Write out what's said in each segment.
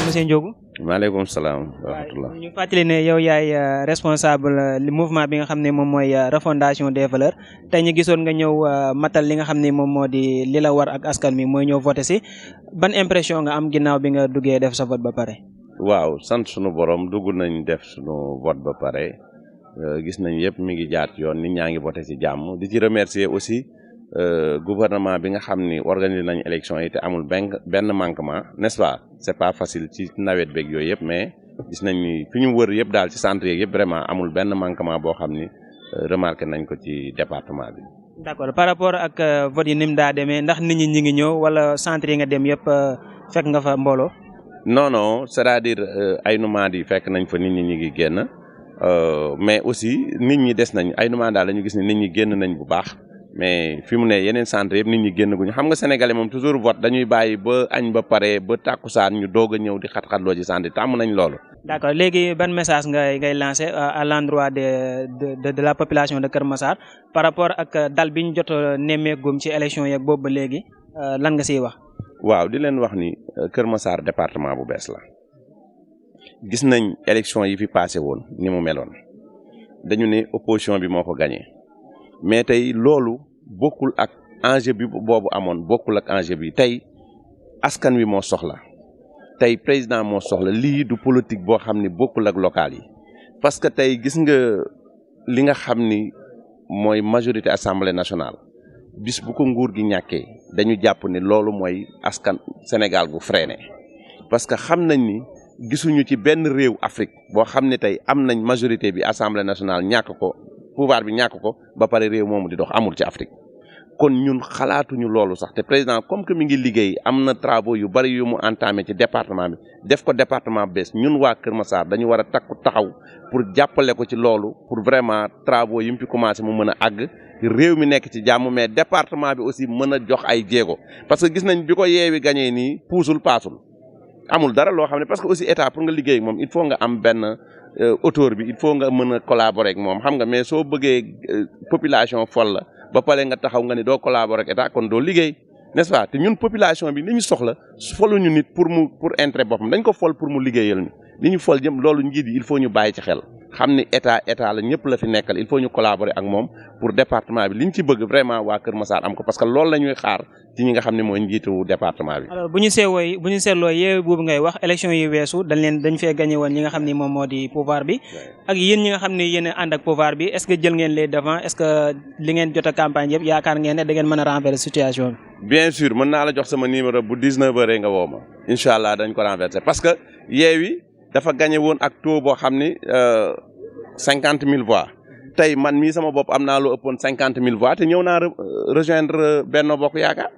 monsieur Ndiogou. maaleykum salaam wa rahmatulah. ñu fàttali ne yow yaay responsable mouvement bi nga xam ne moom mooy refondation des valeurs tey ñu gisoon nga ñëw matal li nga xam ne moom moo di li la war ak askan mi mooy ñëw voté si ban impression nga am ginnaaw bi nga duggee def sa vote ba pare. waaw sant sunu borom dugg nañ def sunu vote ba pare gis nañ yëpp mi ngi jaar yoon nit ñaa ngi voté si jàmm di ci remercier aussi. Gouvernement bi nga xam ni organiser nañ élection yi te amul benn manquement n'est-ce pas c'est pas facile ci nawet beeg yooyu yëpp mais gis nañ ni fi ñu wër yëpp daal ci centre yeeg yëpp vraiment amul benn manquement boo xam ni remarqué nañ ko ci département bi. d'accord par rapport ak vote yi ni mu daa demee ndax nit ñi ngi ñëw wala centre yi nga dem yëpp fekk nga fa mbooloo. non c'est-à-dire ay numaat yi fekk nañ fa nit ñi ngi génn mais aussi nit ñi des nañ ay numaat daal la ñu gis ni nit ñi génn nañ bu baax. mais fi mu ne yeneen centre yëpp nit ñi génn guñu xam nga sénégalais moom toujours vote dañuy bàyyi ba añ ba pare ba tàkkusaan ñu doog a ñëw di xat-xatloo ci centre yi tàmm nañ loolu. d'accord léegi ban message ngay lancer à l'endroit de la population de Kër Massar par rapport ak dal bi ñu jot a nemmeegum ci élection yeeg boobu ba léegi lan nga siy wax. waaw di leen wax ni Kër Massar département bu bees la gis nañ élection yi fi passé woon ni mu meloon dañu ne opposition bi moo ko gagné. mais tey loolu bokkul ak enjeu bi boobu amoon bokkul ak enjeu bi tey askan wi moo soxla tey président moo soxla lii du politique boo xam ni bokkul ak local yi parce que tey gis nga li nga xam ni mooy majorité assemblée nationale bis bu ko nguur gi ñàkkee dañu jàpp ni loolu mooy askan Sénégal gu freiné parce que xam nañ ni gisuñu ci benn réew Afrique boo xam ne tey am nañ majorité bi assemblée nationale ñàkk ko pouvoir bi ñàkk ko ba pare réew moomu di dox amul ci Afrique kon ñun xalaatuñu loolu sax te président comme que mi ngi liggéey am na travaux yu bari yu mu entamé ci département bi def ko département bees ñun waa Kër Massar dañu war a takku taxaw pour jàppale ko ci loolu pour vraiment travaux yi mu fi commencé mu mën a àgg réew mi nekk ci jàmm mais département bi aussi mën a jox ay jéego parce que gis nañ bi ko yeewi gañee nii puusul paasul amul dara loo xam ne parce que aussi état pour nga liggéey moom il faut nga am benn auteur bi il faut nga mën a collaborer ak moom xam nga mais soo bëggee population fol la ba pare nga taxaw nga ni doo collaborer ak état kon doo liggéey n'est-ce pas te ñun population bi li ñu soxla foluñu nit pour intérêt boppam dañ ko fol pour mu liggéeyal ñu li ñu fol jëm loolu njiit yi il faut ñu bàyyi ci xel xam ni état la ñëpp la fi nekkal il faut ñu collaborer ak moom pour département bi li ñu ci bëgg vraiment waa Kër Massar am ko parce que loolu la ñuy xaar ci ñi nga xam ne mooy njiitu département bi. alors bu ñu seetloo yeewu boobu ngay wax élection yi weesu dañ fee gagné woon ñi nga xam ni moom moo di pouvoir bi ak yéen ñi nga xam ne yéen a ànd ak pouvoir bi est-ce que jël ngeen les devants est-ce que li ngeen jot a campagne yëpp yaakaar ngeen ne da ngeen mën a renverser situation bi. bien sûr mën naa la jox sama numéro bu 19h nga woo ma incha allah dañ ko renverser parce que yeewi dafa gagné woon ak taux boo xam ni 50 000 voix tey man mii sama bopp am naa lu ëppoon 50 000 voix te ñëw naa rejoindre Benno Bokk Yaakaar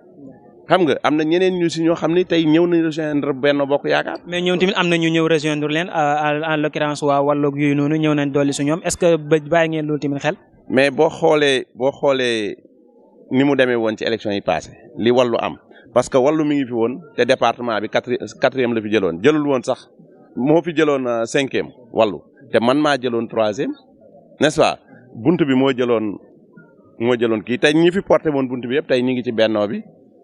xam nga am na ñeneen ñu si ñoo xam ni tey ñëw nañ rejoindre Benno Bokk Yaakaar. mais ñoom tamit am na ñu ñëw rejoindre leen en l'occurrence waa Wallu yooyu noonu ñëw nañ dolli su ñoom est-ce que bàyyi ngeen loolu tamit xel. mais boo xoolee ni mu demee woon ci élection yi passé li Wallu am parce que Wallu mi ngi fi woon te département bi quatrième la fi jëlul woon sax moo fi jëloon 5e Wallu te man maa jëloon 3e n'est-ce pas buntu bi moo jëloon kii tey ñi fi porté woon buntu bi yëpp tey ñu ngi ci Benno bi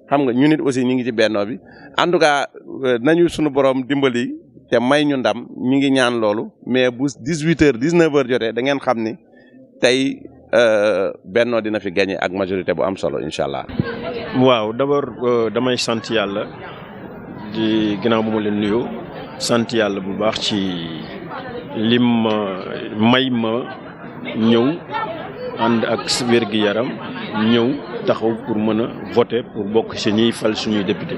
xam nga ñu nit aussi ñu ngi ci Benno bi en tout cas nañu suñu borom dimbali te may ñu ndam ñu ngi ñaan loolu mais bu 18h 19h jotee da ngeen xam ni tey Benno dina fi gagné ak majorité bu am solo incha allah. waaw d'abord damay sant yàlla di ginnaaw bu ma leen nuyoo sant yàlla bu baax ci lim may ma ñëw ànd ak wér-gi-yaram ñëw taxaw pour mën a voter pour bokk ci ñiy fal suñuy député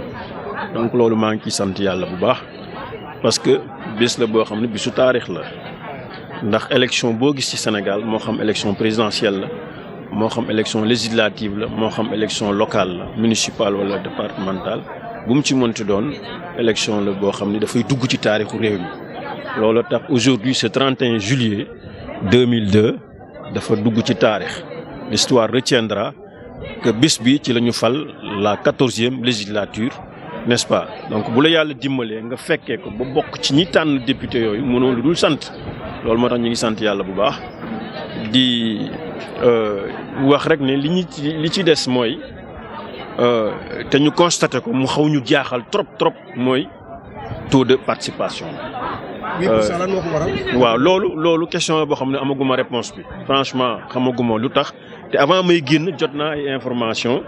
donc loolu maa ngi ciy sant yàlla bu baax parce que bés la boo xam ne bisu taarix la ndax élection boo gis ci Sénégal moo xam élection présidentielle la moo xam élection législative la moo xam élection locale la municipale wala départementale bu mu ci mënti doon élection la boo xam ne dafay dugg ci taarixu réew mi loolu tax aujourd'hui ce 31 juillet 2002 dafa dugg ci taarix l'histoire retiendra que bés bi ci la ñu fal la 14e législature n'est-ce pas donc bu la yàlla dimbalee nga fekkee ko ba bokk ci ñi tànn député yooyu mënoo lu dul sant loolu moo tax ñu ngi sant yàlla bu baax di wax rek ne li ci des mooy te ñu constaté ko mu xaw ñu jaaxal trop mooy taux de participation. 8% lan moo ko waral. waaw loolu question la boo xam ne amaguma réponse bi franchement xamaguma lu tax te avant may génn jot naa ay information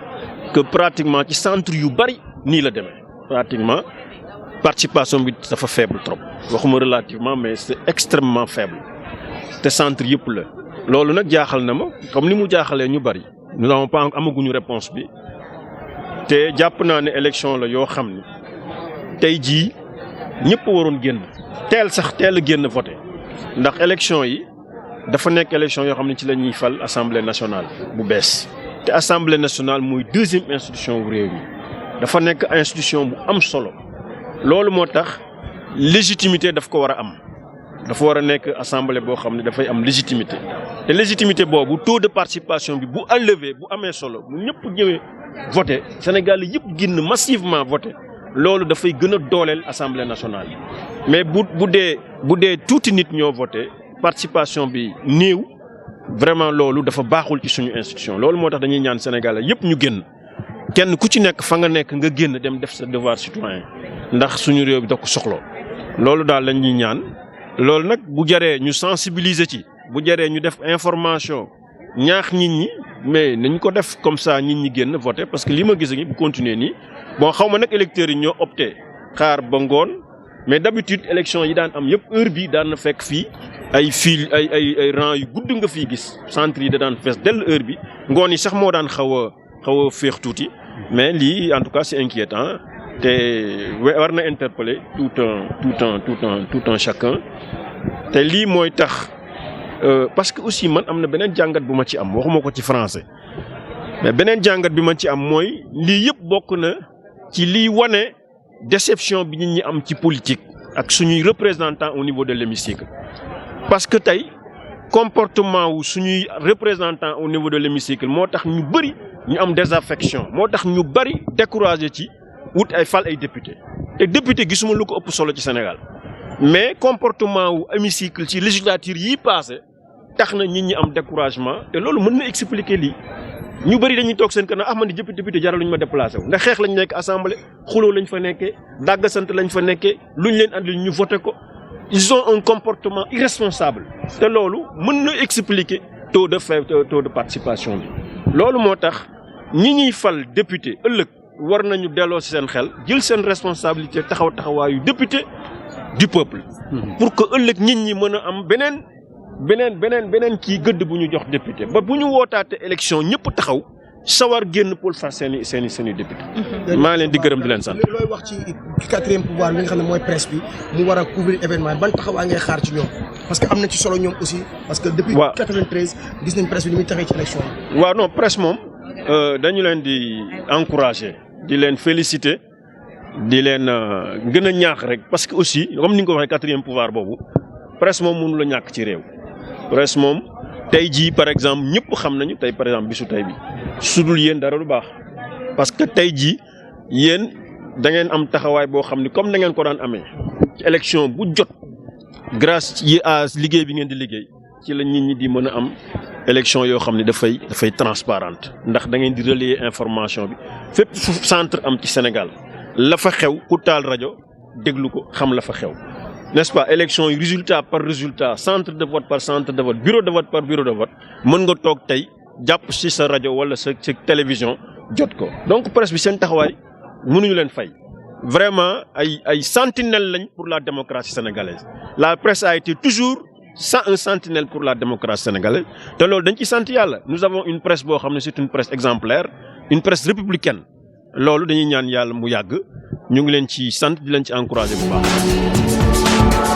que pratiquement ci centre yu bari nii la demee pratiquement participation bi dafa faible trop waxuma relativement mais c'est extrêmement faible te centre yëpp la. loolu nag jaaxal na ma comme ni mu jaaxalee ñu bari nous n'avons pas amaguñu réponse bi te jàpp naa ne élection la yoo xam ni tey jii ñëpp waroon génn teel a génn voté ndax élection yi dafa nekk élection yoo xam ne ci la ñuy fal assemblée nationale bu bees te assemblée nationale mooy deuxième institution bu réew mi dafa nekk institution bu am solo loolu moo tax légitimité daf ko war a am dafa war a nekk assemblée boo xam ne dafay am légitimité te légitimité boobu taux de participation bi bu élevé bu amee solo bu ñëpp ñëwee voté Sénégal yëpp génn massivement voté loolu dafay gën a dooleel assemblée nationale mais bu dee tuuti nit ñoo voté participation bi néew vraiment loolu dafa baaxul ci suñu institution loolu moo tax dañuy ñaan Sénégal yëpp ñu génn kenn ku ci nekk fa nga nekk nga génn dem def sa devoir citoyen ndax suñu réew bi da ko soxla loolu daal lañ ñuy ñaan loolu nag bu jaree ñu sensibiliser ci bu jaree ñu def information ñaax nit ñi mais nañ ko def comme ça nit ñi génn voter parce que li ma gis ngi bu continuer nii bon xaw ma nag électeurs yi ñoo opté xaar ba ngoon mais d'habitude élection yi daan am yëpp heure bi daan na fekk fii ay fil ay rang yu gudd nga fii gis centre yi da daan fees dell heure bi ngoon yi sax moo daan xaw a féex tuuti mais lii en tout cas c'est inquiétant te war na interpeller tout un chacun te lii mooy tax parce que aussi man am na beneen jàngat bu ma ci am waxuma ko ci français mais beneen jàngat bi ma ci am mooy lii yëpp bokk na ci lii wane déception bi nit ñi am ci politique ak suñuy représentants au niveau de l'hémicycle parce que tey comportement wu suñuy représentants au niveau de l'hémicycle moo tax ñu bari ñu am désaffection moo tax ñu bari découragé ci wut ay fal ay député te député gisuma lu ko ëpp solo ci Sénégal mais comportement wu hémicycle ci législature yi passé tax na nit ñi am découragement te loolu mën na expliquer lii ñu bëri dañuy toog seen kanam man di député jaral lu ñu ma déplacé wu ndax xeex lañ nekk assemblée xuloo lañ fa nekkee dàgg sant lañ fa nekkee luñ leen andil ñu voté ko ils ont un comportement irresponsable te loolu mën na expliquer taux de participation bi loolu moo tax ñi ñuy fal député ëllëg war nañu delloo ci seen xel jël seen responsabilité taxawaayu député du peuple pour que ëllëg nit ñi mën a am beneen kii gëdd bu ñu jox député ba bu ñu wootaate élection ñëpp taxaw sawar génn pour far seeni député maa leen di gërëm di leen sant. looy wax ci quatrième pouvoir bi nga xam ne mooy presse bi mu war a couvrir événement ban taxawaa ngay xaar ci ñoom parce que am na ci solo ñoom aussi parce que depuis 93 gis nañ presse bi ni muy taxee ci élection yi. waaw non presse moom dañu leen di encourager di leen féliciter di leen gën a ñaax rek parce que aussi comme ni nga ko waxee quatrième pouvoir boobu presse moom mënu la ñàkk ci réew. presse moom tey jii par exemple ñëpp xam nañu tey par exemple bisu tey bi sudul yéen dara lu baax parce que tey jii yéen da ngeen am taxawaay boo xam ni comme da ngeen ko daan amee ci élection bu jot grâce yi à liggéey bi ngeen di liggéey ci la nit ñi di mën a am élection yoo xam ne dafay transparente ndax da ngeen di relayer information bi fépp fu centre am ci Sénégal la fa xew ku taal rajo déglu ko xam la fa xew. n'est-ce pas élection yi résultat par résultat centre de vote par centre de vote bureau de vote par bureau de vote mën nga toog tey jàpp ci sa rajo wala sa télévision jot ko donc presse bi seen taxawaay mënuñu leen fay vraiment ay sentinelle lañ pour la démocratie sénégalaise la presse a été toujours un sentinelle pour la démocratie sénégalaise te loolu dañ ci sant yàlla nous avons une presse boo xam ne c'est une presse exemplaire une presse républicaine loolu dañuy ñaan yàlla mu yàgg ñu ngi leen ci sant di leen ci encourager bu baax.